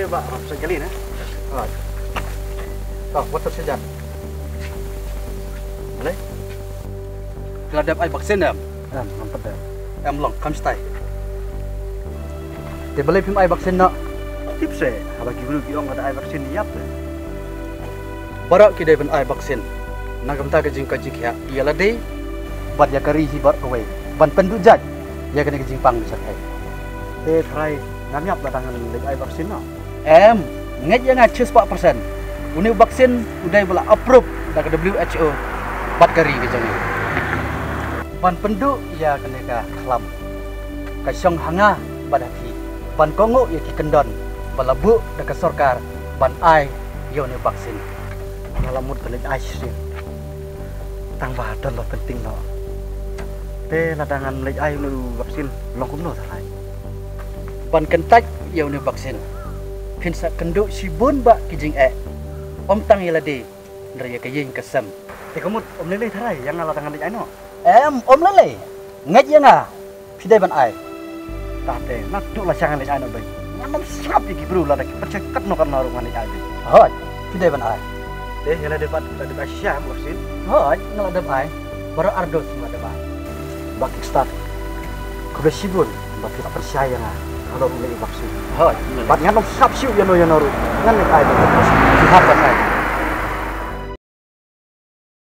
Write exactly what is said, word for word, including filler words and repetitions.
Ba, ram sa jali na. Alright. To, wat sa jan. Balei? Phi la dep ai vaccine em? Em, ngam pat dep. Em long, kham stai. Te balei phim ai vaccine noh? Tip se, haba ki briew ki ong lada ai vaccine ïap te. Baroh ki dei ban ai vaccine. Na ka bynta ka jingkoit jingkhiah ïa lade bad ïa ka ri hi baroh kawei. Ban pynduh jait ïa kane ka jingpang jingshyrkhei. Te trai ngam ïap lada ngan leit ai vaccine noh. Em, ngeit ïa nga shispah percent. Une u vaccine u dei ba la approve da ka W H O bad ka ri ka jong ngi. Ban pynduh ïa kane ka khlam, ka shong ha nga bad ha phi ban kohnguh ïa ki kyndon ba la buh da ka sorkar ban ai ïa une u vaccine. Nga la mut ban leit ai shisien. Tang ba don lo pynting lo. Te lada ngan leit ai une u vaccine long kumno trai? Ban kyntait ïa une u vaccine, phin sa kynduh shibun bah ki jingeh. Ym tang ïa lade, hynrei ïa ka ïing ka sem. Te ka mut ym lei lei trai ïa nga lada ngan leit ai noh? Em, ym lei lei. Ngeit ïa nga, phi dei ban ai. Tang te, naduh lashai ngan leit ai noh beit. Ngan ym sngap ïa ki briew lada ki pynshoi katno katno ruh ngan leit ai beit. Hooid, phi dei ban ai. Te ïa lade pat, lada dep ai shisha em vaccine? Hooid, nga la dep ai. Baroh ar dos nga la dep ai. Bah Kickstart, khublei shibun ba phi la pynshai ïa nga halor une u vaccine. Hooid. Bad ngan ym sngap shuh ïano ïano ruh. Ngan leit ai beit. Phi hap ban ai.